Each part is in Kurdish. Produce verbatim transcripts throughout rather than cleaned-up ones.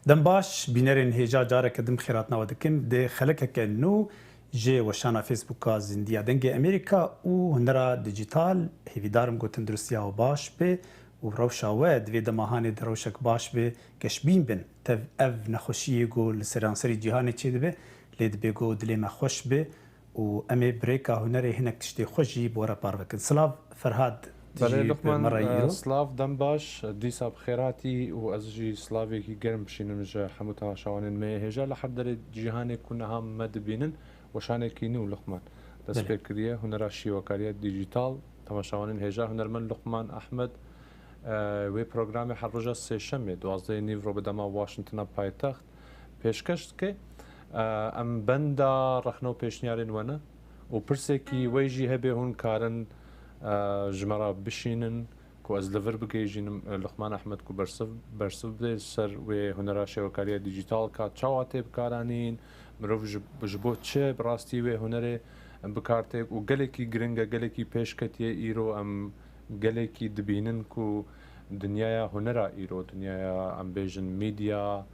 Dem baş, bînerên hêja careke din bi xêratina we dikin. Di xelekeke nû jê weşana Facebooka Zindiya Dengê Amerîka û Hunera Dîjîtal, hêvîdarim ku tenduristiya we baş be û rewşa we di vê dema hanê de rewşek baş be, geşbîn bin. Tev ev nexweşiyê ku li seranserî cîhanê çêdibe, lê dibe ku dilê me xweş be û em ê bi rêka hunerê hinek tiştê xwe jî bi we re parve kin. Silav Ferhad, tu Belê jî bi Luqman, me re îro. Silav, dem baş, dîsa bi xêr hatî û ez jî silavekî germ bişînim ji hemû temaşevanên me yê hêja li her derê cîhanê ku niha me dibînin. Weşanekî nû Luqman dest Belê. pê kiriye, hunera şêwekariya dîjîtal, temaşevanên hêja, hunermend Luqman Ehmed, e, wê programê her roja sêşemê, duwazdehê nîvro bi dema Washingtona paytext, pêşkeş dike. E, em benda rexne û pêşniyarên we ne û pirsekî we jî hebe hûn karin, e, ji me re bişînin ku ez li vir bigihîjînim, e, Luqman Ehmed ku bersiv, bersiv bide ser wê hunera şêwekariya dîjîtal ka çawa tê bikaranîn, mirov ji, ji bo çi bi rastî wê hunerê bi kar tê û gelekî giring e, gelekî pêş ketiye îro em gelekî dibînin ku dinyaya hunera îro, dinyaya em bêjin medya,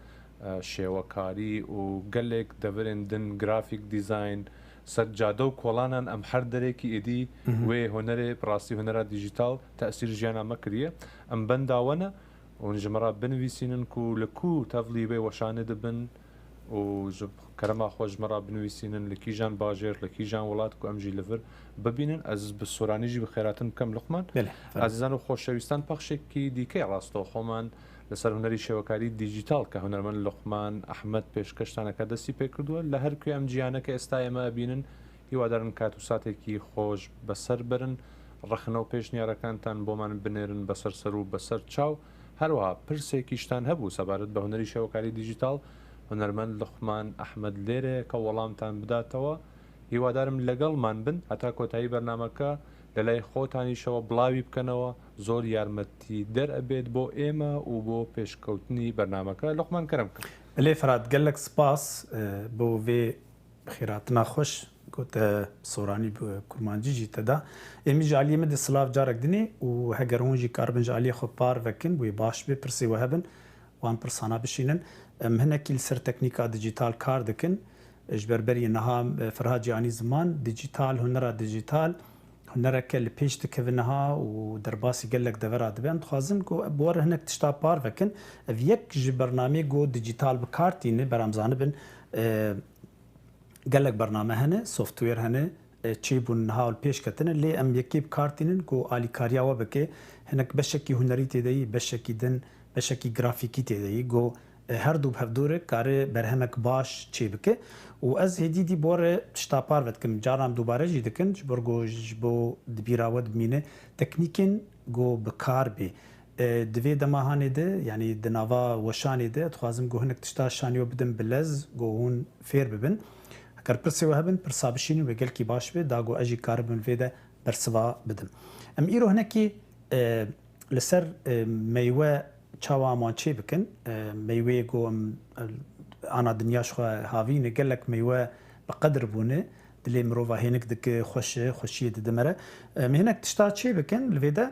e, şêwekarî û gelek devirên din grafîk dîzayn, ser cade û kolanan em her derekî êdî Mhm. wê hunerê, bi rastî hunera dîjîtal tesîr jiyana me kiriye. Em benda we ne, hûn ji me re binivîsînin ku li ku tevlî wê weşanê dibin û ji kerema xwe ji me re binivîsînin li kîjan bajêr, li kîjan welat ku em jî li vir bibînin. Ez bi soranî jî bi xêratin bikim Luqman. Belê, fermo. Ezîzan û xoşewîstan, pexşekî dîkê Rastoxo man li ser hunerî şêwekarî dîjîtal ke hunermend Luqman Ehmed pêşkeştaneke destî pê kirduwe. Li her ku em cîhaneke êsta ê me bînin, hîwadarin kat û satekî xweş beser berin. Rexne û pêşniyarekantan bo man binêrin beser ser û beser çaw. Her wiha pirsekî ji tan hebû sebaret bi hunerî şêwekarî dîjîtal, hunermend Luqman Ehmed lêre ke welamtan bidatewe. Hîwadarim legel man bin heta kotayî bernameke, li lay xotanî şewe bilawî bikenewe, zor yarmetî der ebêt bo ême û bo pêşkewtinî bernameke. Luqman, kerem ke. Belê Ferhat, gelek spas, e, bo vê xêratina xweş ku te soranî bi kurmancî jî te da. Ê min ji aliyê min de silav carek dinê û heger hûn jî karibin ji aliyê xwe parve kin, wê baş be, pirsê we hebin, wan pirsana bişînin. Em hinekî li ser teknîka dîjîtal kar dikin. Ji ber berî niha, e, Ferhat jî anî ziman, dîjîtal, hunera dîjîtal, hunereke li pêş dikeve niha û derbasî gelek devera dibe. Em dixwazin ku bi we re hinek tişta parve kin. Ev yek ji bernameyê ku dîjîtal bi kar tîne, beram zanibin, e, gelek bername hene, software hene, e, çêbûn niha li pêş ketine, lê em yekê bi kar tînin ku alîkariya we bike, hinek beşekî hunerî tê de yî, beşekî din, beşekî grafîkî tê de yî, ku, e, her du bi hevdû re kare berhemek baş çê bike. Û ez hêdî dî bo re tişta parve dikim, caran dubare jî dikin, ji bo ku ji bo di bîra we dimîne, teknîkên ku bi kar bê. E, di vê dema hanê de, yanî di nava weşanê de, dixwazim ku hinek tişta şaniyo bidim bi lez, ku hûn fêr bibin. Heger pirsê we hebin, pirsa bişînin, wê gelkî baş be, da ku ez jî karibim vê de bersiva bidim. Em îro hinekî, e, li ser, e, meywe çawa em wan çê bikin, e, meyweyê ku em, e, ana dinya ji xwe havîne, gelek meywe bi qedir bûne, dilê mirova hênik dike, xweş e, xweşiyê dide me re. Em hinek tişta çê bikin li vê de,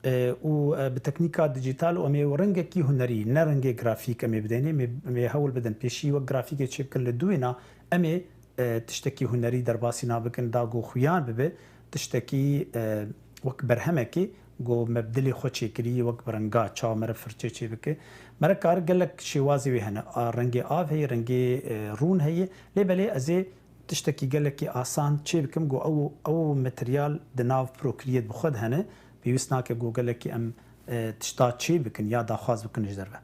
e, û, e, bi teknîka dîjîtal û em ê ringekî hunerî, ne ringê grafîk em ê bidênê, em ê, em ê hewl bidin pêşî wek grafîkê çê bikin, li dûyê na em ê, e, tiştekî hunerî derbasî na bikin, da ku xuyan bibe tiştekî, e, wek berhemekî ku me bi dilê xwe çêkirî, wek bi ringa çawa me re firçe çê bike. Me re kar gelek şêwazê wê hene. A, rengê av heye, rengê, e, rûn heye. Lê belê ez ê tiştekî gelekî asan çê bikim, ku ew, ew materyal di nav Procreate bi xwe de hene. Pêwîst nake ku gelekî em, e, tişta çê bikin ya daxwaz bikin ji derve.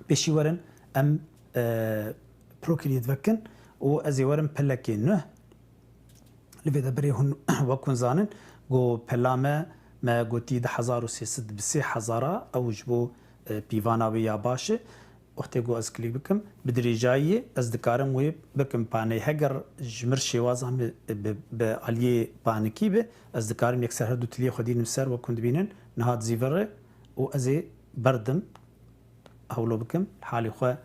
Pêşî werin em, e, Procreate vekin û ez ê werim pelekê nuh. Li vê de berê hûn wek hûn zanin, ku pela me, me gotî du hezar û sê sed bi sê hezar a, ew ji bo, e, pîvana wê ya baş e. Wextê ku ez klîk bikim, bi dirêjayî ez dikarim wê bikim paneyê. Heger ji mir şêwaza min bi, bi aliyê panikî be, ez dikarim yekser her du tiliyê xwe dînim ser, wek hûn dibînin, niha dizîvire û ez ê berdim, hewlo bikim, halê xwe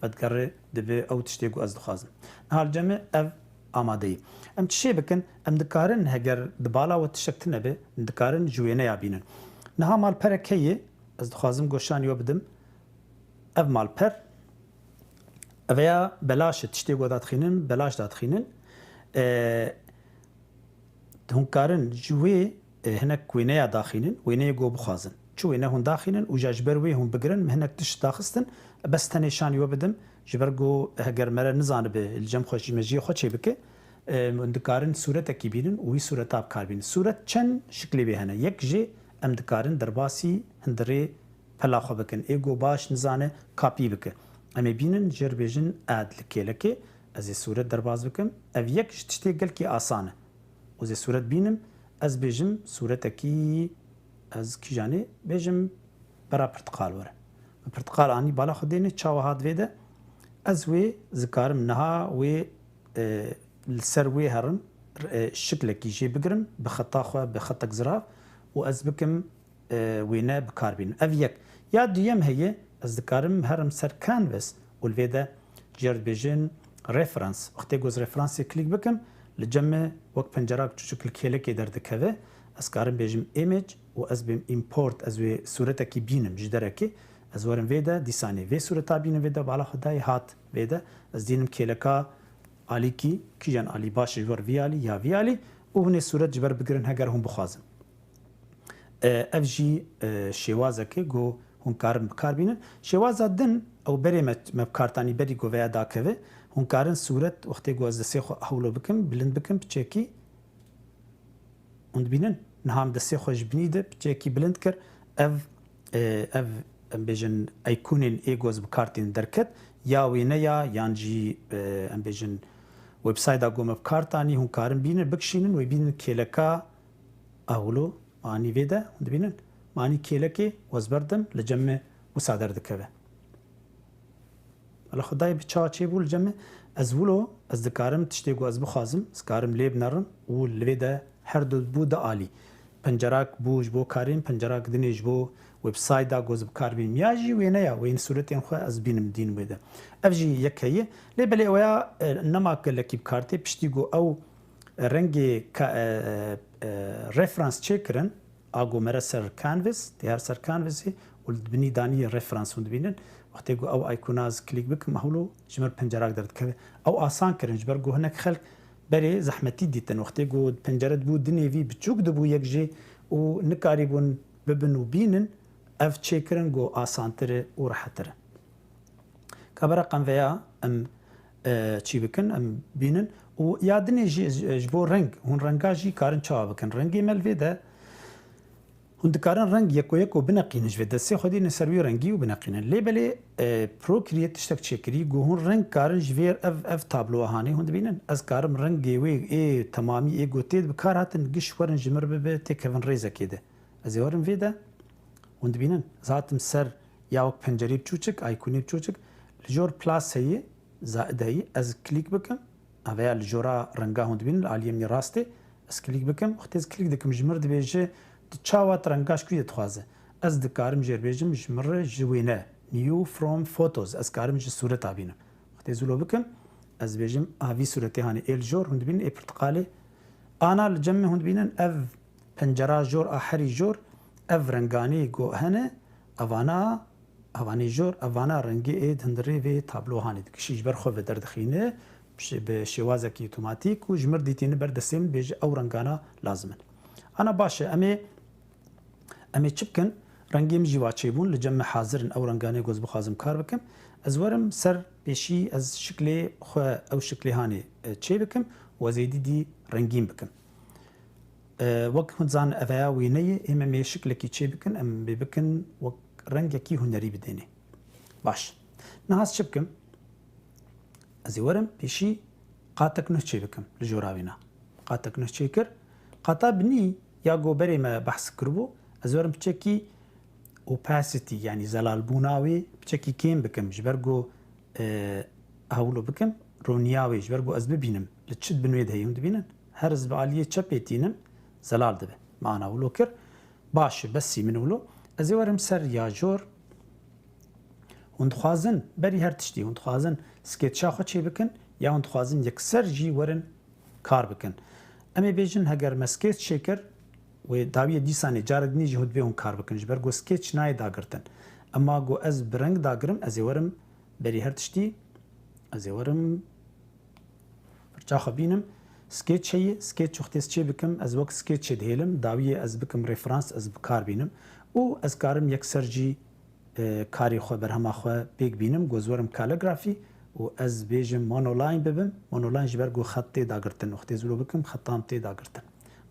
vedigerê dibe ew tiştê ku ez dixwazim. Niha li cem me ev amadeyî. Em çi şê bikin? Em dikarin, heger di bala we tiştek tune be, em dikarin ji wêneya bînin. Niha malperek heye, ez dixwazim goşanî we bidim. Ev malper, Ev ya belaş e, tiştê ku dadixînin, belaş dadixînin. E, hûn karin ji wê, e, hinek wêneya daxînin, wêneyê ku bixwazin. Çi wêne hûn daxînin û ja ji ber wê hûn bigirin, min hinek tişt daxistin, bes tenê şanî we bidim, ji ber ku heger mere nizanibe, li cem xwe jî mejiyê xwe çêbike, e, hûn dikarin sûretekî bînin û wî sûreta bi kar bînin. Sûret çend şiklê wê hene. Yek jê em dikarin derbasî hundirê pela xwe bikin. Ê ku baş nizane, kapî bike. Em ê bînin, jê re bêjin add li kêlekê, ez ê sûret derbas bikim. Ev yek ji tiştê gelkî asan e. Û ez ê sûret bînim, ez bêjim sûretekî, ez kîjanê bêjim, bera pirtiqal were. Min pirtiqal anî bala xwe dêne, çawa hat vê de? Ez wê zikarim niha wê, e, li ser wê herim, e, şiklekî jê bigirim, bi xeta xwe, bi xetek zirav û ez bikim, e, wêne bi kar bînim. Ev yek. Ya duyem heye, ez dikarim herim ser Canvas û li vê de jê re dibêjin reference. Wextê ku ez referansê klîk bikim, li cem me wek pencerak çûçik li kêlekê derdikeve. Ez karim bêjim image û ez bêm import, ez wê sûretekî bînim ji derekê. Ez werim vê de, dîsanê vê sûreta bînim vê de, bala xwe dayê hat vê de. Ez dînim kêleka alîkî, kîjan alî baş e, ji ber vî alî ya vî alî û hûn ê sûret ji ber bigirin heger hûn bixwazin. E, ev jî, e, şêwazek e ku hûn karin bi kar bînin. Şêwaza din, ew berê me, me bi kar tanî berî ku veya dakeve, hûn karin sûret wextê ku ez destê xwe hewlo bikim, bilind bikim, piçekî, hûn dibînin, niha em destê xwe ji binî de piçekî bilind kir. Ev, e, ev, em bêjin, eykonên ê ku ez bi kar tînim derket, ya wêne ya, yan jî, e, em bêjin, websayda ku me bi kar tanî, hûn karin bînin, bikişînin, wê bînin kêleka, Ewlo, manî vê de, hûn dibînin? Manî kêlekê, ez berdim, li cem me wisa derdikeve. Ala Xwedayê bi çawa çêbû li cem me? Ez wilo, ez dikarim tiştê ku ez bixwazim, ez karim lê binerim û li vê de her du bû du alî. Pencerak bû ji bo karên, pencerak dinê ji bo websayda ku ez bi kar bînim. Ya jî wêne ya, wên sûretên xwe ez bînim dîn wê de. Ev jî yek heye. Lê belê ew ya, e, nema gelekî bi kar tê, piştî ku ew rengê ka-, e, e, e, referans çêkirin, a ku mere ser Canvas, tê her ser Canvasê û li binî danî referans hûn dibînin. Wextê ku ew aykona ez klîk bikim, hewlo ji mir pencerak derdikeve. Ew asan kirin, ji ber ku hinek xelk berê zehmetî dîtin. Wextê ku pencere dibû du nêvî, biçûk dibû yek jê û nikarîbûn bibin û bînin, ev çêkirin ku asantir e û rehetir e. Ka bereqem veya em, e, çî bikin, em bînin. Û ya dinê jî ji, ji bo reng, hûn renga jî karin çawa bikin? Rengê me li vê de, hûn dikarin reng yeko yeko bineqînin ji vê destê xwe dînin ser wî rengî û bineqînin. Lê belê, e, Procreate tiştek çêkirî, ku hûn reng karin ji vê ev, ev tabloa hanê hûn dibînin. Ez karim rengê wê ê temamî ê ku tê bi kar hatin giş werin ji mir bibe têkevin rêzekê de. Ez ê werim vê de, hûn dibînin. Ez hatim ser ya wek pencerê biçûçik, aykonê biçûçik. Li jor plus heye, zaideyî, ez klîk bikim. Ev ya li jora renga hûn dibînin, li aliyê min rastê. Ez klîk bikim. Wextê ez klîk dikim, ji mir dibêje, tu çawa tu renga ji ku dixwaze? Ez dikarim jê re bêjim, ji mir re ji wêne. New from photos. Ez karim ji sûreta bînim. Wextê ez wilo bikim, ez bêjim, a vî sûretê hanê ê li jor, hûn dibînin, ê pirtiqalê. Ana li cem me hûn dibînin, ev pencera jor a herî jor, ev renganê ku hene, evana, evanê jor, evana rengê ê di hundirê vê tablo hanê dikişî, ji ber xwe ve derdixîne, bi şê-, bi şêwazekî otomatîk û ji mir dîtîne ber destê min, bêje ew rengana lazim in. Ana baş e, em ê, em ê çi bikin? Rengê min jî va çêbûn, li cem me hazir in ew renganê ku ez bixwazim kar bikim. Ez werim ser pêşî, ez şiklê xwe, ew şiklê hanê, e, çê bikim û ez ê dî dî rengîn bikim. E, wek hûn dizanin, ev ya wêne ye, êm em ê şiklekî çê bikin, em bê bikin wek rengekî hunerî bidênê. Baş. Niha ez çi bikim? Ez ê werim pêşî qatek nuh çê bikim li jora wêna. Qatek nuh çê kir. Qata binî ya ku berê me behs kiribû, ez werim piçekî opacity, yanî zelalbûna wê piçekî kêm bikim. Ji ber ku, e, hewlo bikim, roniya wê, ji ber ku ez bibînim, li çi di bin wê de heye, hûn dibînin? Her ez bi aliyê çepê tînim, zelal dibe. Me ana wilo kir. Baş e, besî min wilo. Ez ê werim ser ya jor. Hûn dixwazin, berî her tiştî, hûn dixwazin sketcha xwe çê bikin, ya hûn dixwazin yekser jî werin kar bikin. Em ê bêjin, heger me sketch çêkir, wê dawiyê dîsanê carek dinê jî hûn divê hûn kar bikin, ji ber ku sketch nayê dagirtin. Ema ku ez bi reng dagirim, ez ê werim berî her tiştî, Ez ê werim firça xwe bînim. Sketch heye, sketch wextê ez çê bikim, ez wek sketchê dihêlim, dawiyê ez bikim referans, ez bi kar bînim. Û ez karim yekser jî, e, karê xwe, berhema xwe pêk bînim, ku ez werim calligraphy û ez bêjim monoline bibim. Monoline ji ber ku xet tê dagirtin. Wextê ez wilo bikim, xetan tê dagirtin.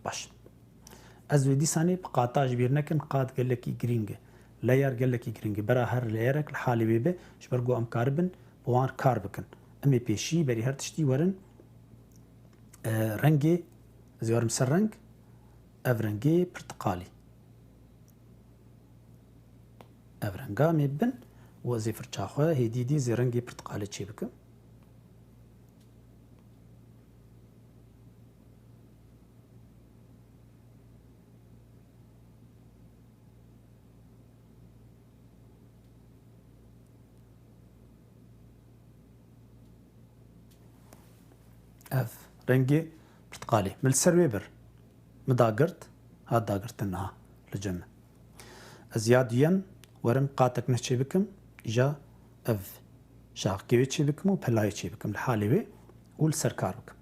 Baş. Ez wê dîsanê bi qata ji bîr nekin, qat gelekî girîng e. Layer gelekî girîng e. Bera her layerek li halê wê be, ji ber ku em karibin bi wan kar bikin. Em ê pêşî berî her tiştî werin, e, rengê, ez ê werim ser reng, ev rengê pirtiqalî. Ev renga em ê bibin û ez ê firça xwe hêdî dî zê rengê pirtiqalî çê bikim. Ev rengê pirtiqalî. Min li ser wê bir. Min dagirt, hat dagirtin niha li cem min. Ez ya duyem werim qatek nuh çê bikim, îja ev şaxkê wê çê bikim û pelayê çê bikim li halê wê û li ser kar bikim.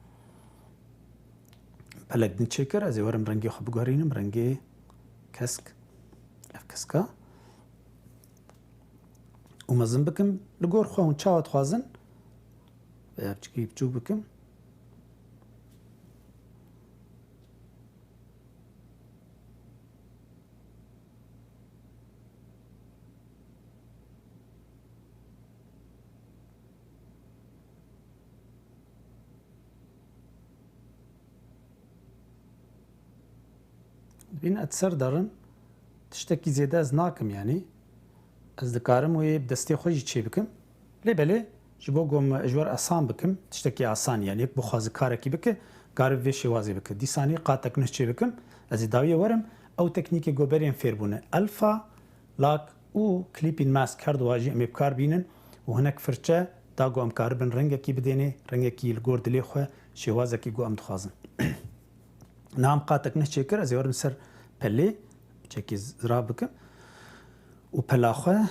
Pelek din çêkir, ez ê werim rengê xwe biguherînim, rengê kesk, ev keska. Û mezin bikim, li gor xwe hûn çawa dixwazin, veya biçikî biçûk bikim. Dibîn ez ser derin, tiştekî zêde ez nakim, yanî ez dikarim wê bi destê xwe jî çê bikim. Lê belê, ji bo ku em ji wer asan bikim, tiştekî asan, yanî yek bixwaze karekî bike, kare bi vê şêwazê bike. Dîsanî qatek nuh çê bikim, ez ê dawiyê werim, ew teknîkê ku berê em fêr bûne. Alfa, lak û clipping mask her duwa jî em ê bi kar bînin û hinek firçe da ku em karibin rengekî bidênê, rengekî li gor dilê xwe, şêwazekî ku em dixwazin. Niha em qatek nuh çêkir, ez ê werim ser pelê, çekî zirav bikim û pela xwe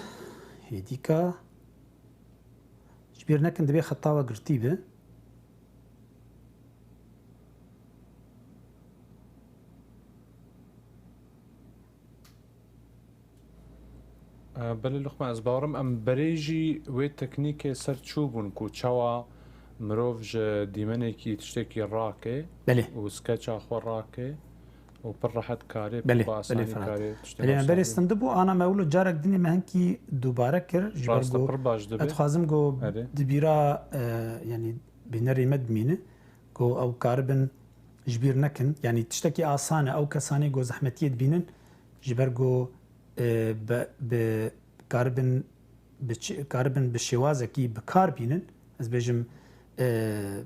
hêdîka ji bîr nekin, divê xeta we girtî be. E, belê Luqman, ez bawerim em berê jî wê teknîkê ser çûbûn ku çawa mirov ji dîmenekî tiştekî rake Belê. û skeça xwe rake û pir rehet karê, pir Belê, bi asanî belê Ferhat. karê tiştê Belê, me berê sindibû, ana me wilo carek dinê me hinkî dubare kir, ji ber Rast e, ku pir baş dibe. ez dixwazim ku Erê. di bîra, e, yanî bînerê me dimîne, ku ew karibin ji bîr nekin. Yanî tiştekî asan e, ew kesanê ku zehmetiyê dibînin, ji ber ku, e, bi, bi karibin bi çi-, karibin bi şêwazekî bi kar bînin. Ez bêjim, e,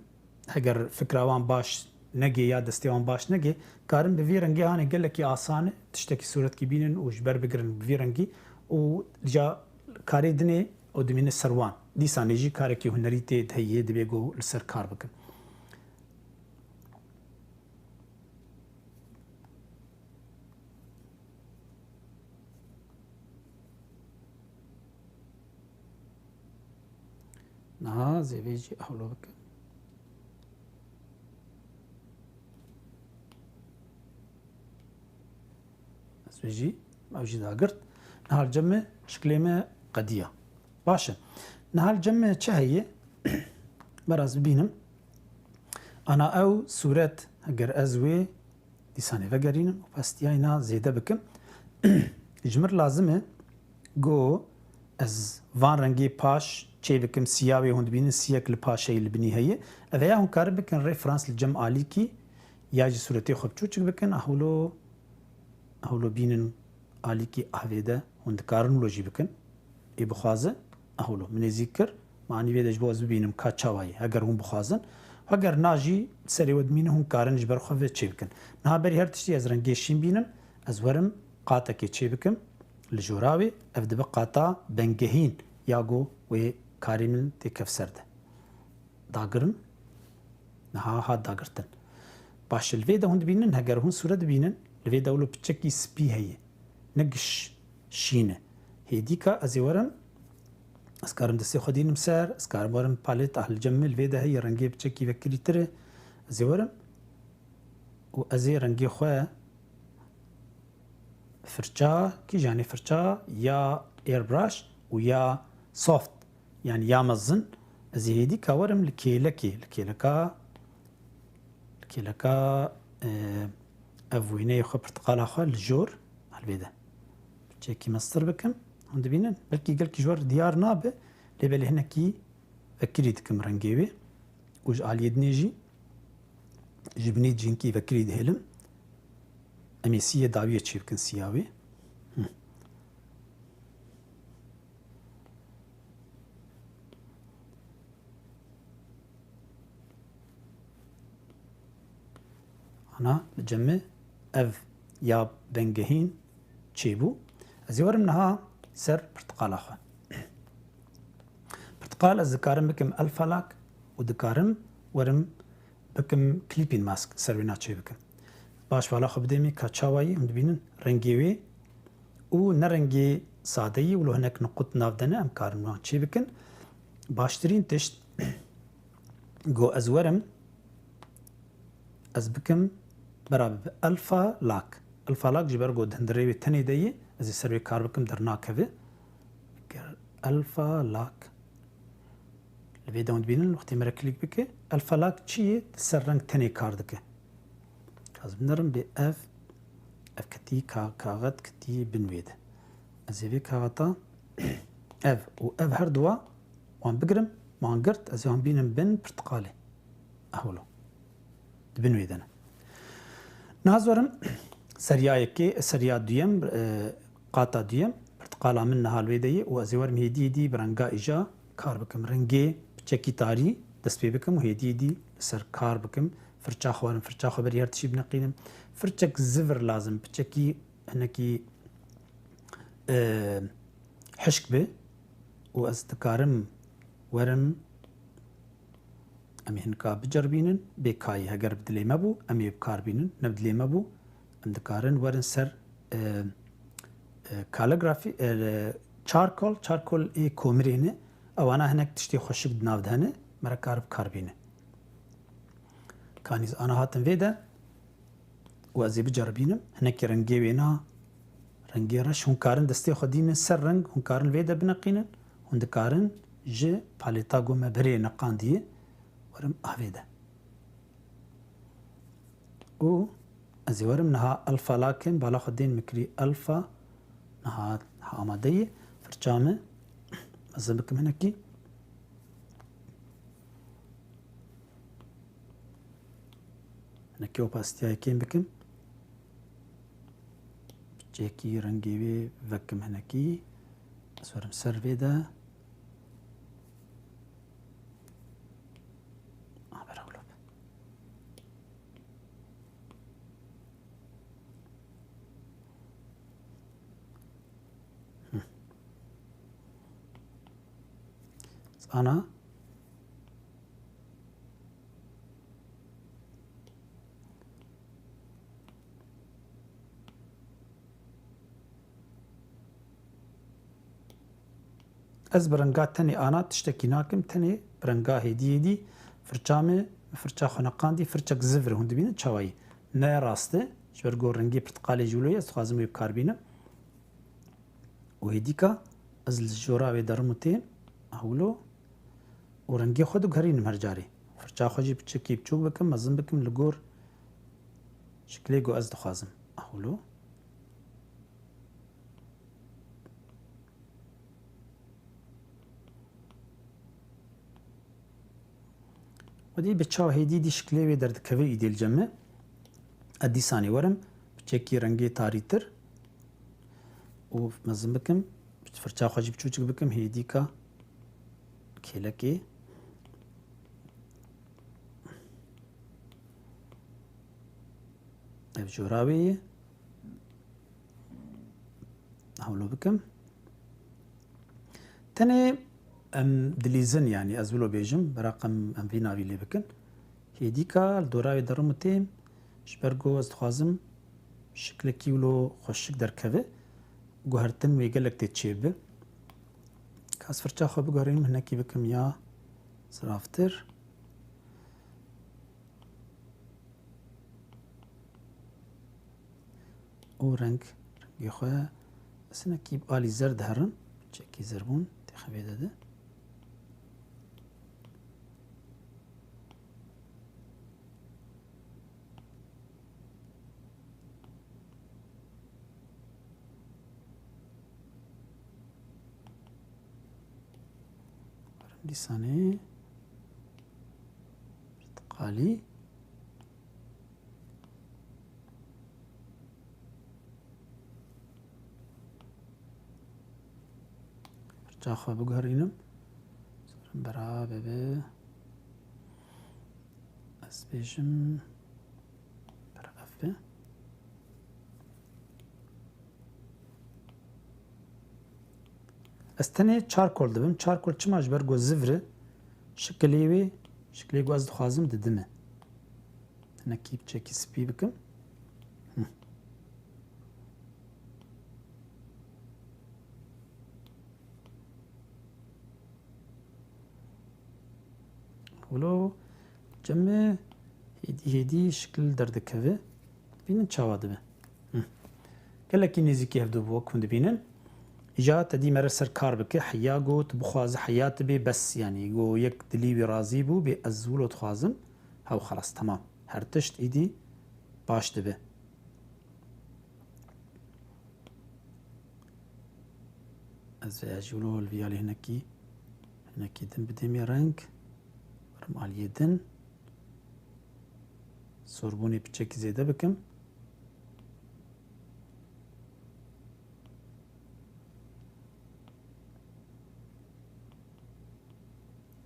heger fikra wan baş negê ya destê wan baş negê, karin bi vî rengî hanê gelekî asan e, tiştekî sûretkî bînin û ji ber bigirin bi vî rengî û ca karê dinê û dimîne ser wan. Dîsanê jî karekî hunerî tê de heye, divê ku li ser kar bikin. Niha zêvê jî hewlo bikin. Ez vê jî, ew jî dagirt. Niha li cem me şiklê me qediya. Baş e. Niha li cem me çi heye? Ber ez bibînim. Ana ew sûret, heger ez wê dîsanê vegerînim û pestiyayna zêde bikim. Ji mir lazim e ku ez van rengê paş çê bikim, siya wê hûn dibînin, siyek li paşeyê li binî heye. Ev heya hûn karin bikin referans li cem alîkî ya jî sûretê xwe biçûçik bikin. Hewlo, hewlo bînin alîkî avê de hûn dikarin wilo jî bikin. Ê bixwaze, hewlo min nêzîk kir. Manî vê de ji bo ez bibînim ka çawa ye, heger hûn bixwazin. Heger na jî serê we dimîne, hûn karin ji ber xwe vê çê bikin. Niha berî her tiştî ez rengê şîn bînim, ez werim qatekê çê bikim li jora wê, ev dibe qata bengehîn ya ku wê karê min tê kevser de. Dagirin, niha hat dagirtin. Baş e, li vê de hûn dibînin, heger hûn sûret dibînin, li vê de wilo piçekî spî heye. Ne giş şîn e. Hêdîka ez ê werim, Ez karim destê xwe dînim ser, ez karim werim paleta, ah, li cem min li vê de heye, rengê piçekî vekirîtir e. Ez ê werim û ez ê rengê xwe firça, kîjanê firça ya airbrush û ya soft, yanî ya mezin, ez ê hêdîka werim li kêlekê, li kêleka, li kêleka, e, ev wêneyê xwe, pirtiqala xwe li jor, helvê de. Piçekî mestir bikim. Hûn dibînin, belkî gelkî ji we re diyar nabe, lê belê hinekî vekirî dikim rengê wê. Û ji aliyê dinê jî, ji binê jî hinkî vekirî dihêlim. Em ê siyê dawiyê çêbikin, siya wê. Hı. Ana, li cem min ev ya bengehîn çêbû. Ez ê werim niha ser pirtiqala xwe. Pirtiqal ez dikarim bikim alfa lock û dikarim werim bikim clipping mask, ser wê çêbikim. Baş, vala xwe bidêmê ka çawa yî, hûn dibînin rengê wê û ne rengê sade yî, wilo hinek niqut nav de ne, em karin wan çêbikin. Baştirîn tişt, go ez werim, ez bikim beraber bi alfa lock. Alfa lock ji ber go di hundirê wê tenê de yî, ez ê ser wê kar bikim, dernakeve. Ger alfa lock. Li vê de hûn dibînin, wextê me re klîk bike, alfa lock çi ye? Di ser reng tenê kar dike. Ez binerim bê ev, ev ketî ka-, kaxet ketî bin wê de. Ez ê vê kaxeta ev û ev her duwa wan bigirim, wan girt, ez ê wan bînim bin pirtiqalê. Ahwilo. Di bin wê de ne. Niha ez werim seriya yekê, seriya duyem, e, qata duyem, pirtiqala min niha li wê de ye û ez ê werim hêdî hêdî bi renga îja kar bikim. Rengê piçekî tarî dest pê bikim û hêdî hêdî li ser kar bikim. Firça xwe werim, firça xwe berî her tiştî bineqînim. Firçek zivir lazim, piçekî hinekî, e, hişk be û ez dikarim werim Em ê hinka biceribînin, bê kayî, heger bi dilê me bû, em ê bi kar bînin, ne bi dilê me bû, em dikarin werin ser, e, e, calligraphy, e, charcoal, charcoal ê komirê ne, ewana hinek tiştê xweşik di nav de hene, me re kar bi kar bîne. Kanî ez ana hatim vê de, û ez ê biceribînim. Hinekî rengê wêna, rengê reş, hûn karin destê xwe dînin ser reng, hûn karin vê de bineqînin, hûn dikarin ji paleta ku me berê neqandiye, werin avê de. Û ez ê werim niha alfa lakin, bala xwe dên min kirî alfa, niha, niha amade ye. Firça min, ez ê bikim hinekî. Hinekî opasîteyê kêm bikim. Piçekî rengê wê vekim hinekî. Ez werim ser vê de. Ah, bera wilo be. Hı. Ana. Ez bi renga tenê ana tiştekî nakim, tenê bi renga hêdî hêdî firça min, min firça xwe neqandî, firçek zivir, hûn dibînin çawa yî. Ne rast e, ji ber ku rengê pirtiqalê jî wilo ye, ez dixwazim wê bi kar bînim. Û hêdîka ez li jora wê derim û têm, ah wilo, û rengê xwe diguherînim her carê. Firça xwe jî piçekî biçûk bikim, mezin bikim li gor şiklê ku ez dixwazim. Ah wilo. Xwedî bi çav hêdî dî şiklê wê derdikeve îdê li cem me. Ez dîsanê werim, piçekî rengê tarîtir û mezin bikim, firça xwe jî biçûçik bikim, hêdîka kêlekê. Ev jora wê ye. Hewlo bikim. Tenê em dilîzin, yanî ez wilo bêjim, beraq em, em vî navî lê bikin. Hêdîka li dora wê derim û têm, ji ber ku ez dixwazim şiklekî wilo xweşik derkeve, guhertin wê gelek tê çêbibe. Ez firça xwe biguherînim, hinekî bikim ya ziravtir. Û reng, rengê xwe ez hinekî bi alî zer diherim. Çekî zerbûn têxe vê de de. Dîsanê qalî. Pirça xwe biguherînim. Bera bibe. Ez bêjim. Bera ev be. Ez tenê çarkol dibim. Çarkol çima? Ji ber ku zivri şikilê wê, şikilê ku ez dixwazim didime. Tenekî piçekî spî bikim. Hı. Wilo cem e, hêdî hêdî şikil derdikeve. Bînin çawa dibe. Hı. Gelekî nêzîkî hevdû bû, wek hûn dibînin. Îca te dî mere ser kar bike, heya got, bixwaze heya tu bê, bes, yanî, go yek dilî wî razî bû, bê ez wilo dixwazim, hew xelas, temam. Her tişt îdî baş dibe. Ez vê jî wilo li vî alî hinekî, hinekî din bidêmê reng, birim aliyê din. Sorbûnê piçekî zêde bikim.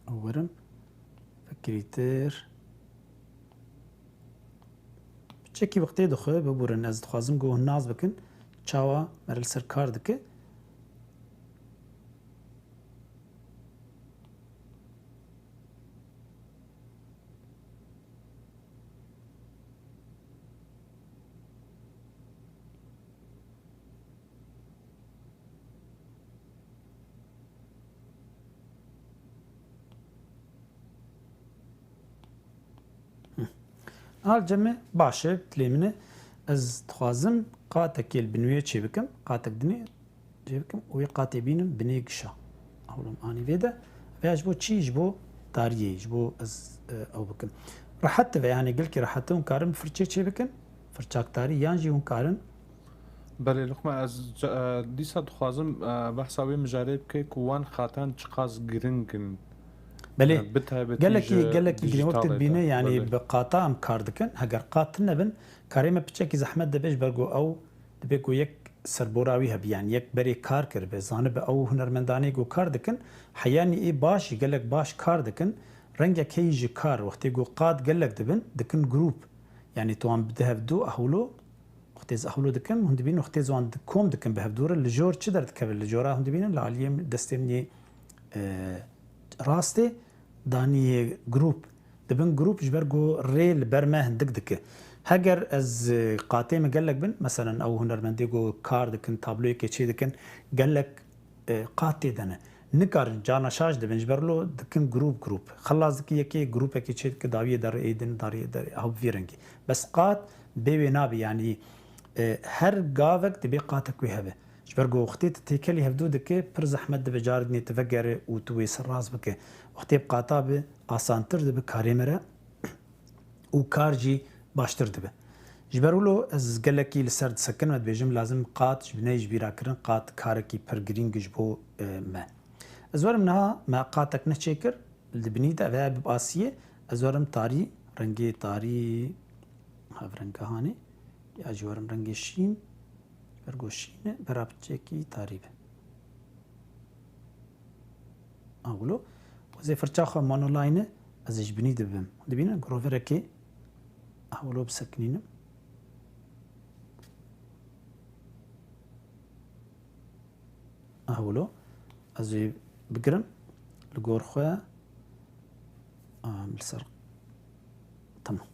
Û werim fikirîtir. Piçekî wextê dixwe, biborin, ez dixwazim ku hûn nas bikin, çawa mere li ser kar dike. Niha li cem me baş e, dilê min e. Ez dixwazim qatekê li bin wê çê bikim, qatek dinê çê bikim û wê qatê bînim binê gişa. Hewlim anî vê de. Vêya ji bo çi? Ji bo tariyê, ji bo ez, e, ew bikim. Rehet dibe, yanî gelkî rehet e, hûn karin bi firçê çê bikin, firçak tarî, yan jî hûn karin Belê, Luqman, ez ca-, e, dîsa dixwazim, e, behsa wê mijarê bike ku wan qatan çiqas giring in. Belê, e, bi taybetî gelekî, ji gelekî girîng wek tu dibîne, yanî belê, bi qata em kar dikin. Heger qat tune bin, karê me piçekî zehmet dibe, ji ber ku ew dibe ku yek serbora wî hebe, yanî yek berê kar kiribe, zanibe ew hunermendanê ku kar dikin, heyanî ê baş jî gelek baş kar dikin. Rengek heye ji kar, wextê ku qat gelek dibin, dikin grûp. Yanî tu wan bide hevdu, ehwilo, Wextê ez ehwilo dikim, hûn dibînin, wextê ez wan di-, kom dikim bi hevdû re, li jor çi derdikeve? Li jora hûn dibînin, li aliyê min, destê min yê, e, rastê, danî yê grûp. Dibin grûp ji ber ku rê li ber me hindik dike. Heger ez, e, qatê min gelek bin, meselen ew hunermendê ku kar dikin, tabloyekê çê dikin, gelek e, qat tê de ne. Nikarin, carna şaş dibin, ji ber lo dikin grûp grûp. Xelas dikî yekê grûpekê çê dike, dawiyê derê ê din, dariyê derê, ew bi vî rengî. Bes qat bê wê nabe, yanî, e, her gavek dibê qatek wê hebe. Ji ber ku wextê tu têkelî hevdû dike, pir zehmet dibe, carek nê tu vegere û tu wê serrast bike. Wextê bi qata be, asantir dibe karê me re. û kar jî baştir dibe. Ji ber wilo ez gelekî li ser disekinim, ez dibêjim lazim qat ji binê ji bîra kirin, qat karekî pir girîng ji bo, e, me. Ez werim niha me qatek ne çêkir, li binî de ve bi asiyê, ez werim tarî, rengê tarî, hevrenga hanê, ya jî werim rengê şîn, ji ber ku şîn e, bera piçekî tarî be. A wilo. Ez ê firça xwe monoline, ez ê ji binî dibim. Dibînin groverekê. A wilo bisekinînim. A wilo. Ez ê bigirim. Li gor xwe. A, li ser. Tamam.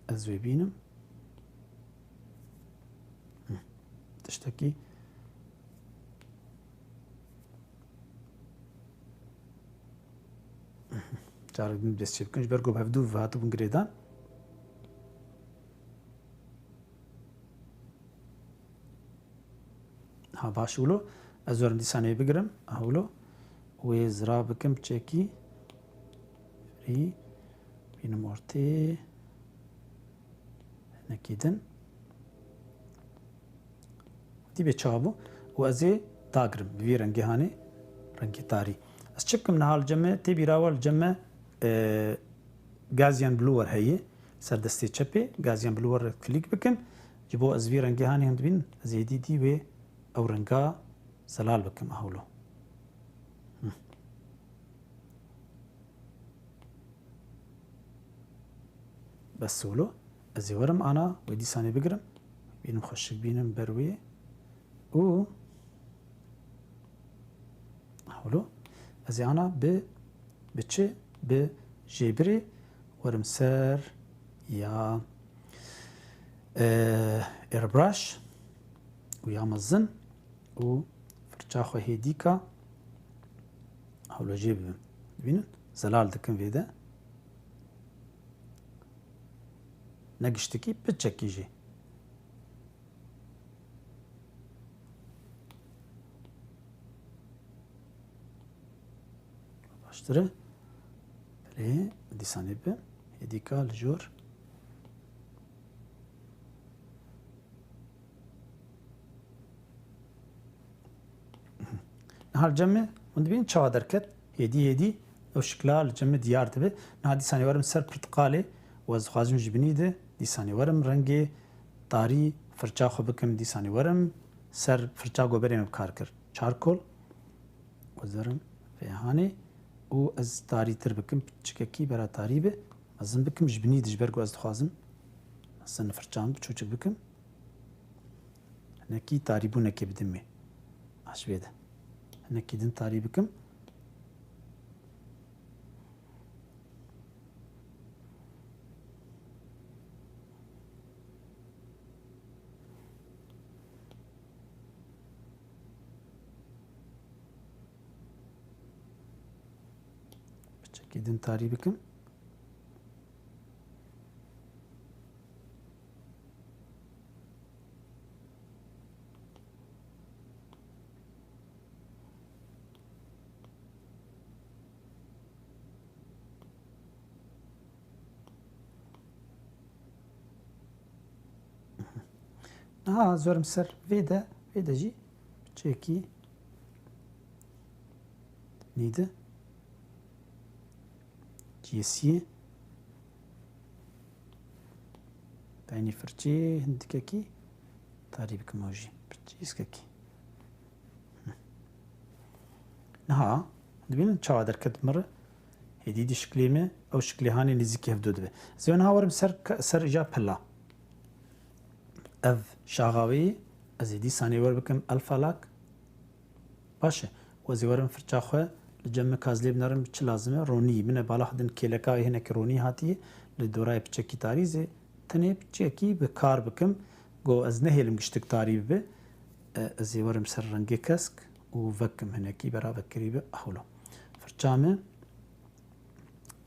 Ez wê bînim. Hı. Tiştekî. Carek din dest çê bikin, ji ber ku bi hevdû ve hatibûn girêdan. Ha, baş wilo. Ez werim dîsanê bigirim. Ha, wilo. Wê zira bikim çekî. Rî. Bînim ortê. Hinekî din. Dî bê çawa bû? Û ez ê dagirim. Bi vî rengê hanê, rengê tarî. Ez çi bikim niha li cem me? Tê bîra we li cem me, e, Gaussian Bluer heye. Ser destê çepê Gaussian Bluer re klîk bikim. Ji bo ez vî rengê hanê hûn dibînin, ez êdî dî wê ew renga zelal bikim. Aha wilo. Hı. Bes wilo. Ez ê werim ana wê dîsanê bigirim. Bînim xweşik bînim ber wê. Û wilo. Ez ê ana bi, bi çi? Bi jêbirê werim ser ya, e, airbrush û ya mezin û firça xwe hêdîka hewlejê bibim. Dibînin? Zelal dikim vê de. Ne giştikî, piçekî jî. Baştir e. Belê, dîsanê bi. Hêdîka li jor. Niha li cem me, hûn dibînin çawa derket? Hêdî hêdî ew şikla li cem me diyar dibe. Niha dîsanê werim ser pirtiqalê û ez dixwazim ji binî de dîsanê werim rengê tarî firça xwe bikim, dîsanê werim ser firça goberê me bi kar kir. Çarkol. Wezerim vê hanê û ez tarîtir bikim, piçikekî bera tarî be. Mezin bikim ji binî de ji ber ku ez dixwazim mezin firçan biçûçik bikim. Hinekî tarîbûnekê bidim wê. A ji vê de. Hinekî din tarî bikim. Piçekî din tarî bikim. Niha ez werim ser vê de, vê de jî çekî nî de ciyesiyê. Peynî firçê hindikekî tarî bikim ew jî. Pirçîskekî. Niha, dibînin çawa derket min re? Hêdî dî şiklê me, ew şiklê hanê nêzîkî hevdû dibe. Ez ê niha werim ser, ser îja pela. Ev şaxawî, ez ê dîsanê wer bikim alfa lak. Baş e. Û ez ê werim firça xwe li cem min ka ez lê binerim çi lazim e? Ronî. Min e bala xwe din kêleka wê hinekî ronî hatiye. Li dorayê piçekî tarî zê tenê piçekî bi kar bikim. Go ez nehêlim giştik tarî bibe. E, ez ê werim ser rengê kesk û vekim hinekî bera vekirî bi. Ahwilo. Firça min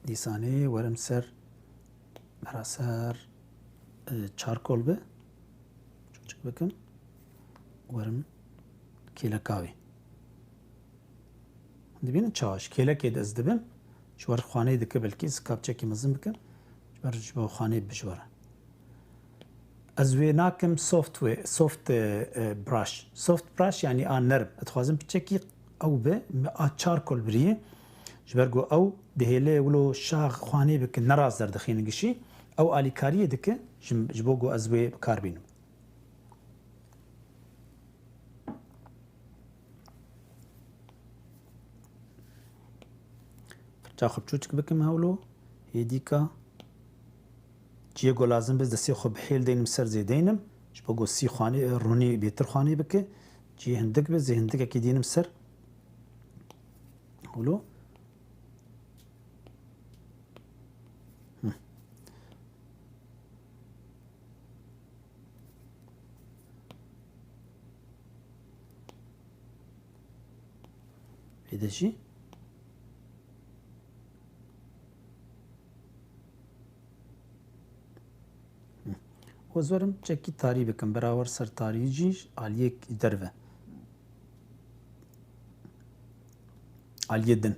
dîsanê werim ser bera ser, e, çarkol bi. Çûçik bikim. Werim kêleka wê. Dibînin çawa ji kêlekê de ez dibim. Ji wer xwanê dike belkî ez kapçekî mezin bikim. Ji ber ji bo xwanê bi ji wer. Ez wê nakim soft wê, soft, e, e, brush. Soft brush yanî a nerm. Ez dixwazim piçekî ew be, me a çarkol birî. Ji ber ku ew dihêle wilo şax xwanê bike, ne rast derdixîne gişî. Ew alîkariyê dike, ji, ji bo ku ez wê bi kar bînim. Firça xwe çûçik bikim hewlo. Hêdîka. Ciyê ku lazim be, destê xwe bi hêl deynim ser zêdeynim. Ji bo ku sî xwanê, ronî bêtir xwanê bike. Ciyê hindik be, zê hindikekî dînim ser. Hewlo. Hı. Vê de jî Ez werim çekî tarî bikim. Berawer ser tarî jî aliyek ji derve. Aliyê din.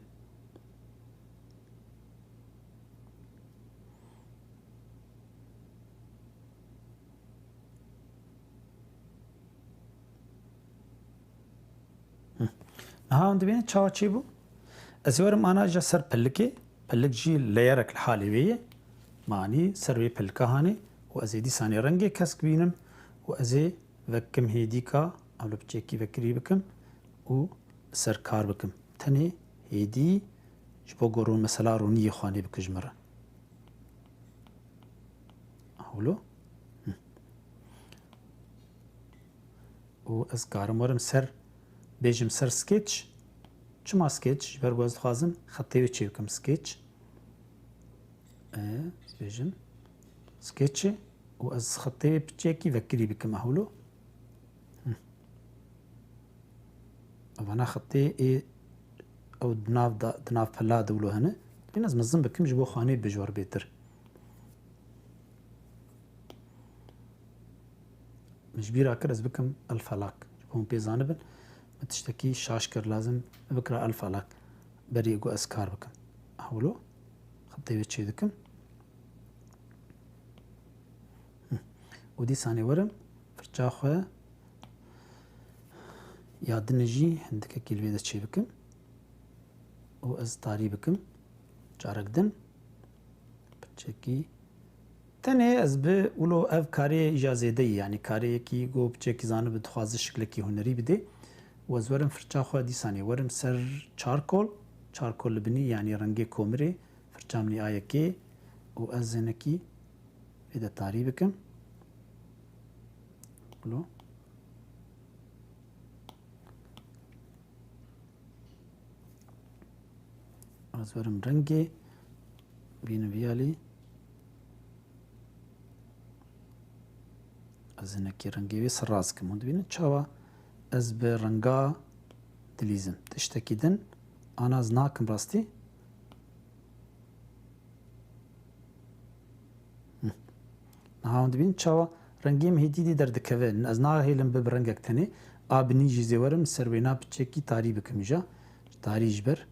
Niha hûn dibînin çawa çêbû? Ez ê werim ana ja ser pilikê, pilik jî leyerek li halê wê ye. Me anî ser wê pilika hanê û ez ê dîsanê rengê kesk bînim û ez ê vekim hêdîka, ew li piçekî vekirî bikim û ser kar bikim. Tenê hêdî ji bo ku ro-, mesela ronî yê xanê bike ji min re. Hewlo. Hı. Û ez karim werim ser, bêjim ser sketch. Çima sketch? Ji ber ku ez dixwazim xetê wê çêbikim sketch. E, ez bêjim sketchê û ez xetê wê piçekî vekirî bikim, hewlo. Hı. Evana xetê ê ew di nav da, di nav pela de wilo hene. Dibîn ez mezin bikim ji bo xanê bijwar bêtir. Min ji bîra kir ez bikim el felak. Ji bo hûn pê zanibin, min tiştekî şaş kir, lazim bikira el felak. Berî ku ez kar bikim. Hewlo, xetê wê çê dikim. Hı. Û dîsanê werim firça xwe ya din jî hindikekî li vê de çê bikim. Û ez tarî bikim. Carek din. Piçekî Tenê ez bi wilo ev karê îja zêde ye, yanî karê yekî ku piçekî zanibe dixwaze şiklekî hunerî bidê. Û ez werim firça xwe dîsanê werim ser charcoal, charcoal li binî, yanî rengê komirê, firça min a yekê û ez hinekî vê de tarî bikim. Wilo. Ez werim rengê, bînin vî alî. Ez hinekî rengê wê siraz kim. Hûn dibînin çawa ez bi renga dilîzim. Tiştekî din ana ez nakim rastî. Hı. Niha hûn dibînin çawa rengê min hêdî dî derdikeve. Ez nahêlim bibe rengek tenê. A binî jî zê werim ser wêna piçekî tarî bikim îja. Tarî ji ber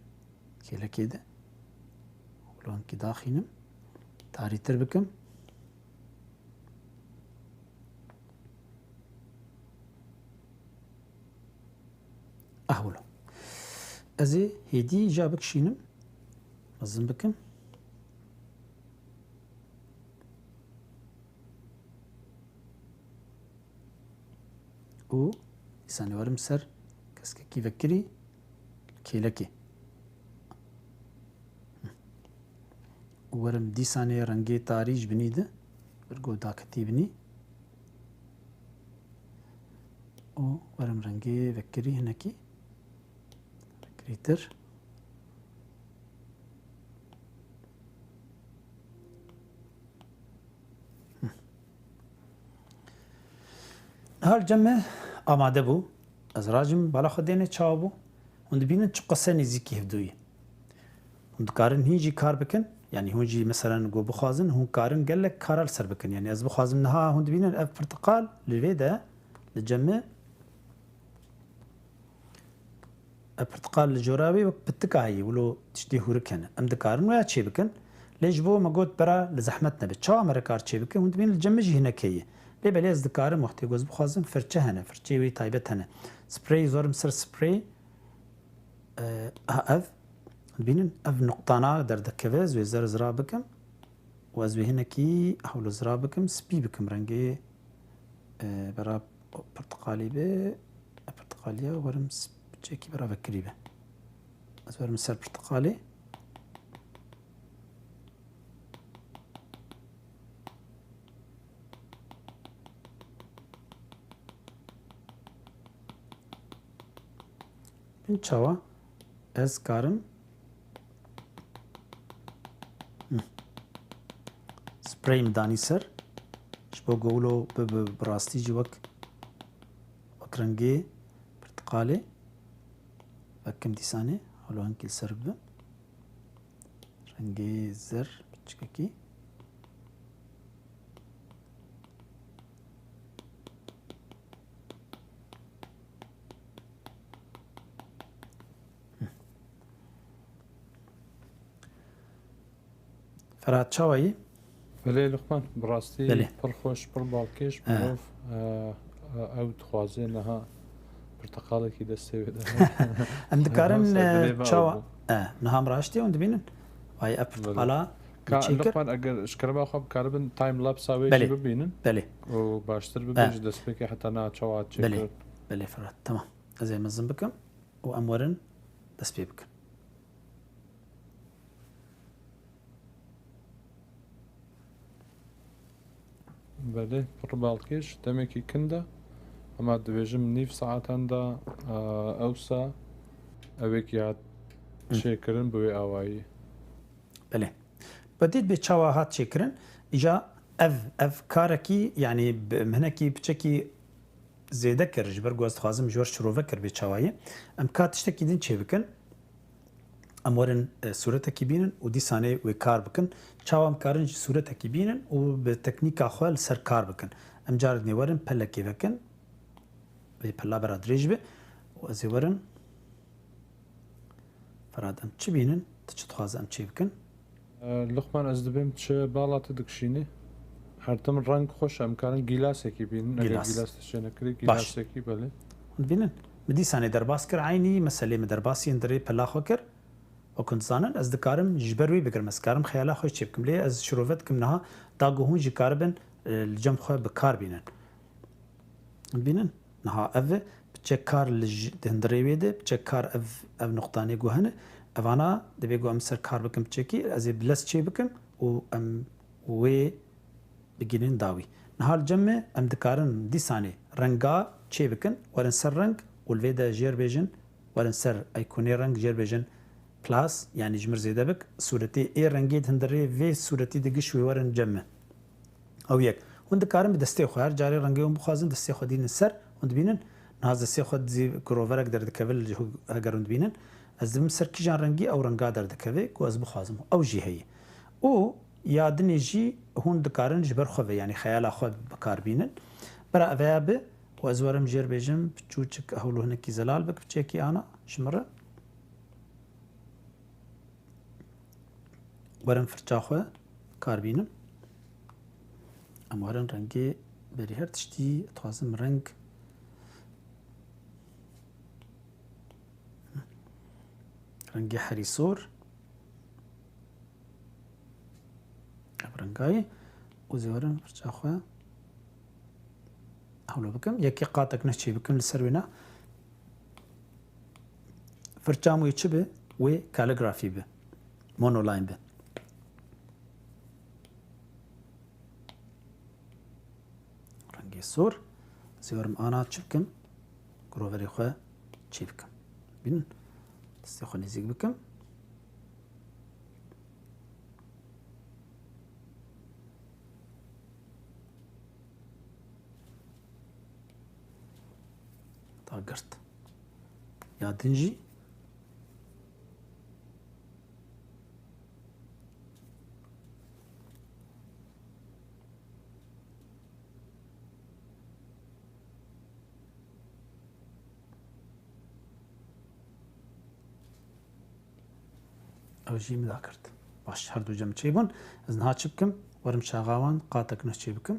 kêlekê de. Wilo hinkî daxînim. Tarîtir bikim. Ah wilo. Ez ê hêdî ja bikişînim. Mezin bikim. Û dîsanê werim ser keskekî vekirî kêlekê. Û werim dîsanê rengê tarî ji binî de, vir ku daketî binî. Û werim rengê vekirî hinekî vekirîtir. Hal cem me amade bû. Ez racim bala xwe dêne çawa bû. Hûn dibînin çi qise nêzîkî hevdû ye. Hûn dikarin hîn jî kar bikin. Yanî hûn jî meselen ku bixwazin, hûn karin gelek kara li ser bikin. Yanî ez bixwazim niha hûn dibînin ev pirtiqal li vê de, li cem me, ev pirtiqal li cora wê wek pitika heye, wilo tiştê hûrik hene. Em dikarin waya çê bikin. Lê ji bo me got bera li zehmet nebe. Çawa me re kar çê bikin? Hûn dibînin li cem me jî hinek heye. Lê belê ez dikarim wextê ku ez bixwazim firçe hene. Firçeyê wê taybet hene. Sprey zorim ser sprey. E, ha ev, bînin, ev nuqtana derdikeve, ez wê zer zira bikim û ez wê hinekî hewlo zira bikim, spî bikim rengê, e, bera pirtiqalî be, e, pirtiqaliya werim sp-, çekî bera vekirî be. Ez werim ser pirtiqalê. Bin çawa ez karim, hı, sprey min danî ser, ji bo ku wilo bi, bi, bi rastî jî wek, wek rengê pirtiqalê vekim dîsanê, halo hinkî li ser bibe. Rengê zer piçikekî. Rahat çawa yî? Belê Luqman, bi rastî Belê. pir xweş, pir balkêş, Eh. mirov, eh, eh, ew dixwaze niha pirteqalekî destê wê de. Em dikarin, Wisa dilê eh, me çawa ew bû. Eh, niha em raştî hûn dibînin? Vay, ev Belê. pirteqala Ka, çêkir? Luqman, eger ji kerema xwe bikaribin time lapsa wê Belê. jî bibînin Belê. û baştir bibe Eh. ji destpêkê heta niha çawa Belê. çêkirin. Belê Firat, tamam. Ez ê mezin bikim û em werin dest pê bikin. Belê, pir balkêş, demekî kin de, ema dibêjim nîv saetan de, e, ewsa ewêk ya Hı. çêkirin bi wê awayî. Belê. Bedît bê çawa hat çêkirin? Îja ev, ev karekî, yanî bi, hinekî piçekî zêde kir, ji ber ku ez dixwazim ji we re şirove kir bê çawa ye. Em ka tiştekî din çê bikin. Em werin, e, sûretekî bînin û dîsanê wê kar bikin. Çawa em karin ji sûretekî bînin û bi teknîka xwe li ser kar bikin. Em carekê werin pelekê vekin. Vê pela bera dirêj be û ez ê werin. Ferhat, em çi bînin? Tu çi dixwaze em çê bikin? E, Luqman, ez dibêm çi bala tu dikişînî. Her tim reng xweş e, em karin gîlasekî bînin. Eger Gîlas. gîlas tu çênekirî, Baş. gîlasekî belê. Hûn dibînin? Min dîsanê derbas kir, eynî meselê min derbasî hundirê pela xwe kir. Wek hûn dizanin, ez dikarim ji ber wê bigirim, ez dikarim xeyala xwe çê bikim. Lê ez şirove dikim niha, da ku hûn jî karibin, e, li cem xwe bi kar bînin. Bînin, niha ev e, piçek kar li j-, di hundirê wê de, piçek kar ev, ev nuqtanê ku hene, evana divê ku em ser kar bikin piçekî, ez ê bi lez çê bikim û em wê bigihînin dawî. Niha li cem me em dikarin dîsanê renga çê bikin, werin ser reng û li vê de jêr bêjin, werin ser îkonê reng jêr bêjin plus, yanî ji mir zêde bik, sûretê ê rengê di hundirê vê sûretî de giş wê werin cem me. Ew yek. Hûn dikarin bi destê xwe, her carê rengê hûn bixwazin, destê xwe dînin ser, hûn dibînin. Niha destê xwe dizî ku roverek derdikeve li hû-, heger hûn dibînin. Ez dibim ser kîjan rengî ew renga derdikeve ku ez bixwazim. Ew jî heye. Û ya dinê jî hûn dikarin ji ber xwe ve, yanî xeyala xwe bi kar bînin. Bera ev ya bi, û ez werim jêr bêjim, piçûçik hewlo hinekî zelal bik, piçekî ana, ji min re. Werin firça xwe kar bînim. Em werin rengê berî her tiştî, dixwazim reng, rengê herî sor. Ev rengayê û zê werin firça xwe hewlo bikim. Yekê qatek nuh çê bikim li ser wêna. Firçam wê çi bi? Wê calligraphy bi. Monoline bi. Rengê sor. Ez ê werim ana çi bikim? Groverê xwe çê bikim. Bînin. Destê xwe nêzîk bikim. Dagirt. Ya din jî. Ew jî min dagirt. Baş, her du cem çêbûn. Ez niha çi bikim? Werim şaxawan qatek nuh çê bikim.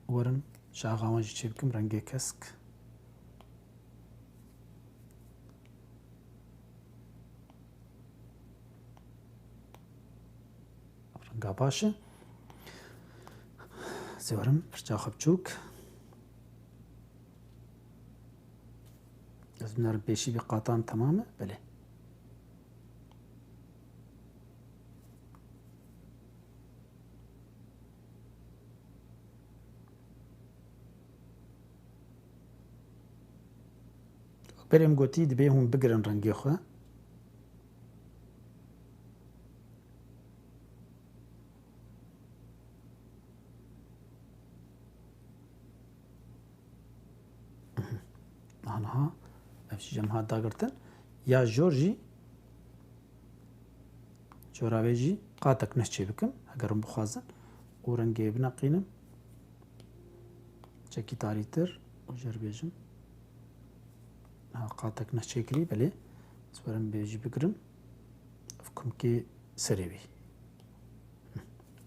Werim şaxawan jî çê bikim. Rengê kesk. Renga baş e. Ez ê werim firça xwe biçûk. Ez binerim pêşî vî qatan temam e. Belê. Berê min gotî, dibê hûn bigirin rengê xwe. Aniha ev jî cem hat dagirtin. Ya jor jî, jora wê jî qatek nuh çê bikim, heger hûn bixwazin. Û rengê bineqînim. Çekî tarîtir û jêr bêjim. Niha qatek nuh çêkirî, belê. Ez werim bê jî bigirim. Ev kumkê serê wî.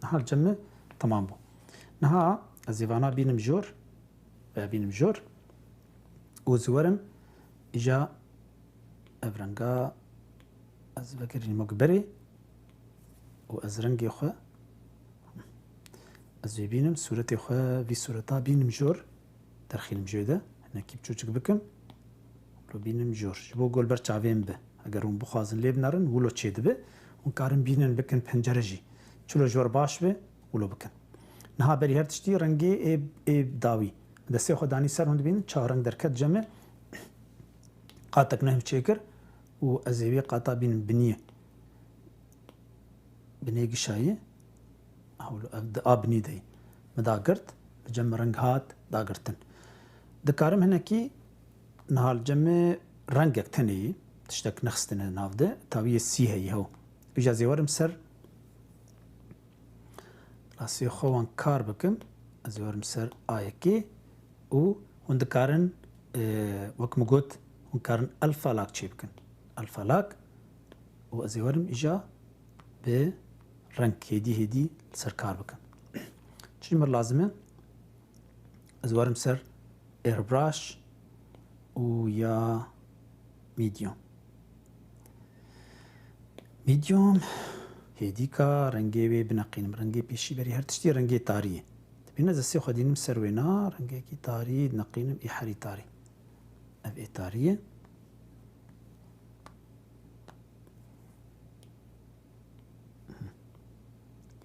Niha li cem min temam bû. Niha ez ê vana bînim jor, veya bînim jor û ez werim îja ev renga ez vegerînim wek berê û ez rengê xwe, ez ê bînim sûretê xwe, vî sûreta bînim jor, derxînim jê de, hinekî biçûçik bikim, wilo bînim jor. Ji bo gol ber çavê min be. Eger hûn bixwazin lê binerin, wilo çêdibe. Hûn karin bînin bikin pencere jî. Çilo ji we re baş be, wilo bikin. Niha berî her tiştî rengê ê, ê dawî. Destê xwe danî ser, hûn dibînin çawa reng derket cem min. Qatek nuh çêkir û ez ê wê qata bînim biniyê. Binê gişayî, hewlo ev di a binî de ye. Min dagirt, li cem min reng hat dagirtin. Dikarim hinekî niha li cem min rengek tenê ye, tiştek nexistine nav de, tawiyê sî heye hew. Îja ez ê werim ser, rastiyê xwe wan kar bikim, ez ê werim ser A yekê û hûn dikarin, e, wek min got, hûn karin alfa lak çê bikin. Alfa lak û ez ê werim îja bi reng hêdî hêdî li ser kar bikim. Çi ji min lazim e? Ez werim ser airbrush û ya medium. Medium, hêdîka rengê wê bineqînim. Rengê pêşî berî her tiştî rengê tarî ye. Dibîne destê xwe dînim ser wêna, rengekî tarî dineqînim, ê herî tarî. Ev ê tarî ye.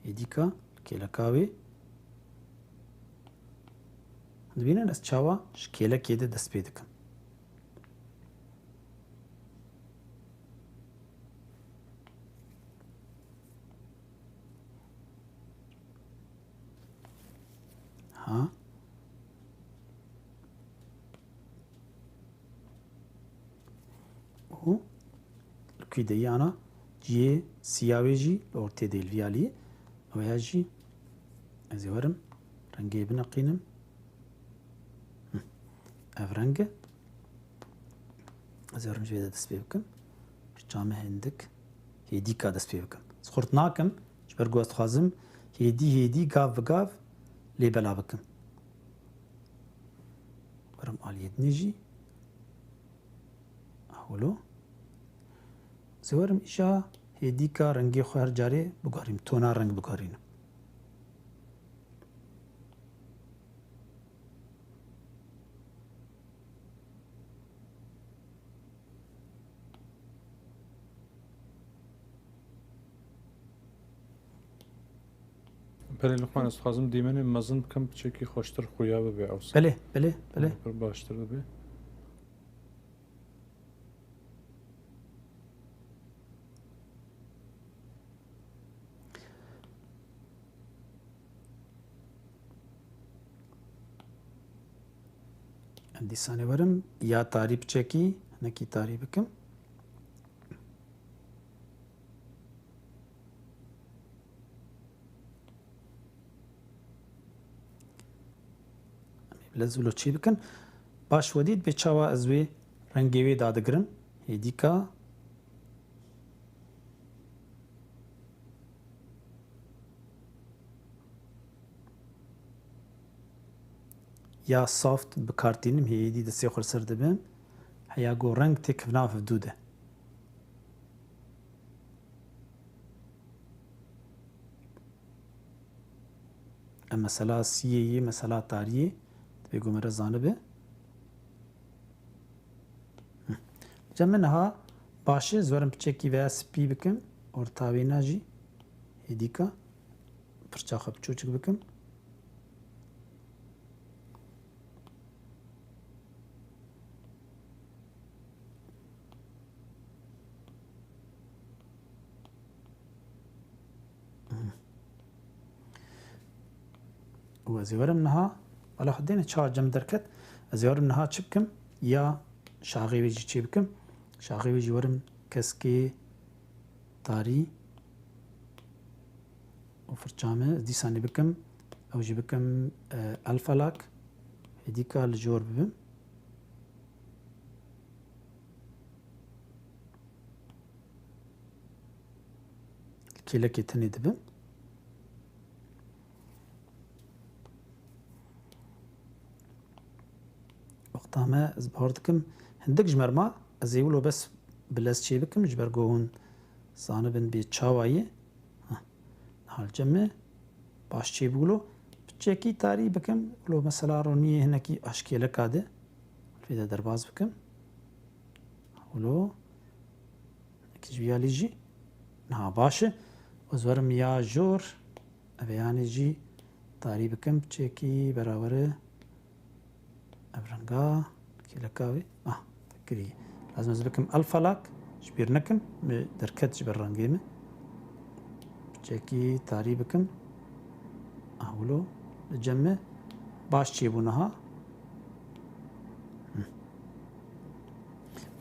Êdîka kêleka wê. Dibînin ez çawa ji kêlekê de dest pê dikim. Ha. Û li kû de yana cihê siya wê jî li ortê dê li vî alî. Ew ya jî ez ê werim rengê bineqînim. Hi. Ev reng e. Ez ê werim ji vê de dest pê bikim. Ji çame hindik hêdîka dest pê bikim. Ez xurt nakim, ji ber ku ez dixwazim hêdî hêdî, gav bi gav lê bela bikim. Werim aliyê dinê jî. Holo. Ez ê werim îja hêdîka rengê xwe her carê biguherînim, tona reng biguherînim. Belê Luqman, ez dixwazim dîmenê mezin bikim, piçekî xweştir xuya bibe ewsa. Belê, belê, belê. Pir baştir bibe. Dîsanê werim ya tarî piçekî, hinekî tarî bikim. Em ê bila zûlo çê bikin. Baş wedî dibê çawa ez wê rengê wê dadigirim. Hêdîka. Ya soft bi kar tînim, hêdî destê xwe li ser dibim. Heya ku reng tê kevna hevdû de. Em mesela siyê yê, mesela tariyê, divê ku me re zanibe. Cem min niha baş e, ez werim piçekî veya spî bikim, orta wêna jî hêdîka pirça xwe piçûçik bikim. Û ez ê werim niha, Alahudînê çawa cem derket, ez ê werim niha çi bikim? Ya şaxê wê jî çê bikim. Şaxê wê jî werim keskê tarî û firça me, ez dîsanê bikim, ew jî bikim, e, alfa lak, hêdîka li jor bibim. Kêlekê tenê dibim. Ame ez bawer dikim hindik ji me re ma, ez ê wilo bes bi lez çê bikim, ji ber ku hûn zanibin bê çawa ye. Ha, niha li cem me baş çêbû wilo. Piçekî tarî bikim, wilo mesela roniyê hinekî aşkêleka de. Vê de derbas bikim. Wilo. Hinekî ji vî alî jî. Niha baş e. Ez werim ya jor. Ev ê yanî jî tarî bikim. Piçekî berawer e. Ev renga kêleka wê. Ah, te kirî. Lazim ez bikim alfa lak. Ji bîr nekim. Min derket ji ber rengê min. Piçekî tarî bikim. Ah, wilo. Li cem me. Baş çêbû niha. Hı.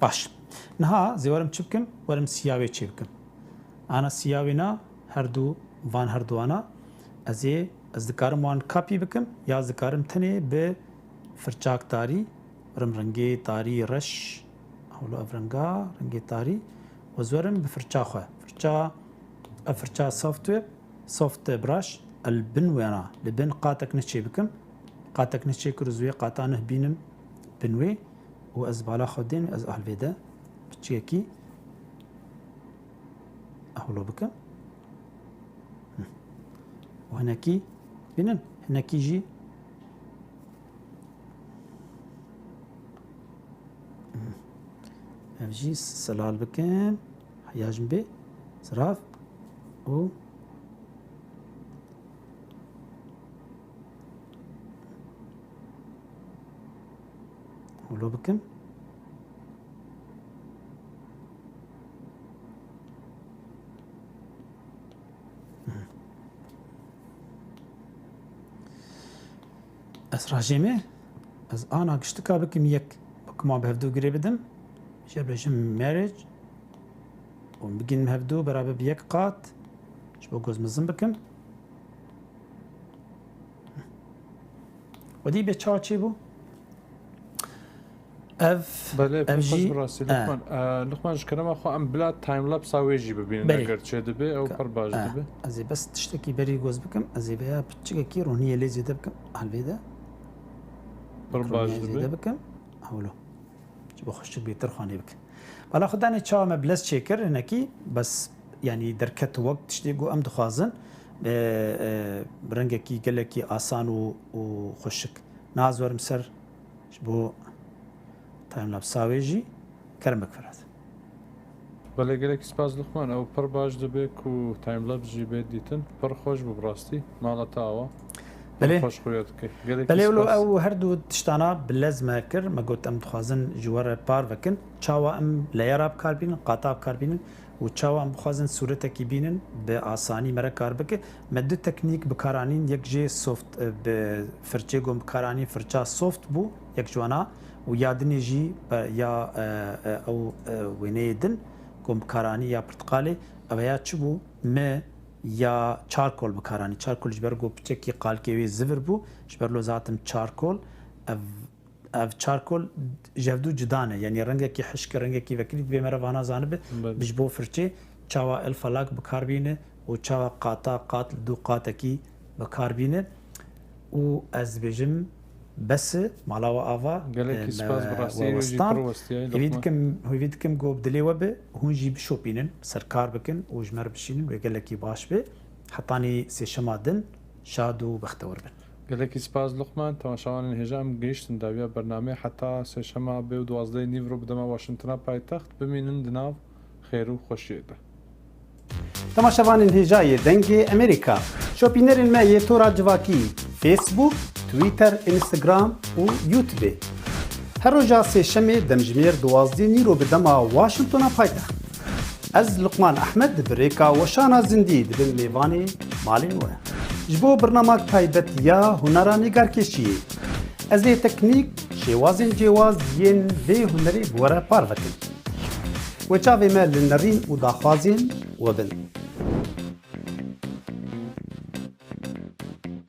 Baş. Niha zê werim çi bikim? Werim siya wê çê bikim. Ana siya wê na, her du, van her duwana. Ez ê, ez dikarim wan kapî bikim, ya ez dikarim tenê bi firçak tarî, werim rengê tarî reş, hewlo ev renga, rengê tarî, û ez werim bi firça xwe. Firça, ev firça software, soft brush, el bin wêna, li bin qatek neh çê bikim. Qatek neh çê kir û ez wê qata neh bînim bin wê û ez bala xwe dên, ez alvê de piçekî ehlo bikim. Hı. Û hinekî bînin, hinekî jî Ev jî selal bikim. Heya jin bê ziraf û holo bikim. Ez rajê me, ez ana giştika bikim yek, bikim wan bi hevdu girê bidim. Jê bêjim marriage. Û bigînim hevdu beraber bi yek qat. Ji bo goz mezin bikim. Wedî bê çawa çêbû? Ev, Belê, ev pir xweş jî, bi rastî, e. Luqman. E, Luqman, ji kerema xwe em bila timelapse-a wê jî bibînin, Belê. Eger çêdibe, ew Ka-, pir baş e, dibe. Ez ê bes tiştekî berî goz bikim, ez ê vêya piçikekî roniyê lê zêde bikim, helvê de. Pir baş Roniyê dibe. Zêde bikim, hewlo. Ji bo xweşik bêtir xwanê bikim. Bala xwe danê çawa me bi lez çêkir, hinekî, bes, yanî derket wek tiştê ku em dixwazin, e, e, bi rengekî gelekî asan û, û xweşik. Naz werim ser Ji bo timelapse-a wê jî kerem bik Firat. Belê, gelekî spas Luqman. Ew pir baş dibe ku timelapse jî bê dîtin. Pir xweş bû bi rastî. Mala te awa. Belê. Pir xweş xuya dike. Gelekî Belê, wilo spas. Ew her du tiştana bi lez me kir. Me got em dixwazin ji we re par vekin. Çawa em layera bi kar bînin, qata bi kar bînin. Û çawa em bixwazin sûretekî bînin, bi asanî me re kar bike. Me du teknîk bi kar anîn, yek jê soft, e, bi firçê gon bi kar anîn, firça soft bû, yek ji wana, û ya dinê jî, e, ya, e, e, ew, e, wêneyê din gon bi kar anî ya pirtiqalê. Ev ya çi bû? Me ya charcoal bi kar anî. Charcoal ji ber ku piçekî qalkê wê zivir bû, ji ber lo zatim charcoal. Ev Ev charcoal ji hevdu cuda ne. Yanî rengekî hişk, rengekî vekirî dibê me re vana zanibe. Belê. Bi ji bo firçê çawa el falak bi kar bîne û çawa qata qat li du qatekî bi kar bîne. Û ez dibêjim bes e, mala we ava, Gelekî e, spas, me bi rastî we wê jî westan. Pir westiyaye, Hêvî Luqman. Dikim, hêvî dikim ku bi dilê we be, hûn jî bişopînin, ser kar bikin û ji me re bişînin, wê gelekî baş be. Hetanî sêşema din, şad û bextewar bin. Gelekî spas Luqman, temaşevanên hêja em gihiştin dawiya bernameyê, heta sêşema bê û duwazdehê nîvro bi dema Washingtona paytext, bimînin di nav xêr û xweşiyê de. Temaşevanên hêja yê Dengê Amerîka, şopînerên me yê tora civakî, Facebook, Twitter, Instagram û YouTube. Her roja sêşemê demjimêr duwazdehê nîro bi dema Washingtona paytext. Ez Luqman Ehmed bi rêka weşana zindî dibim mêvanê malên we. Ji bo birnamak taybet ya hunera nîgarkêşiyê, ez ê teknîk, şêwazên cêwaz yên vê hunerê bi we re parve kim. Wê çavê me li nerîn û daxwazên we bin.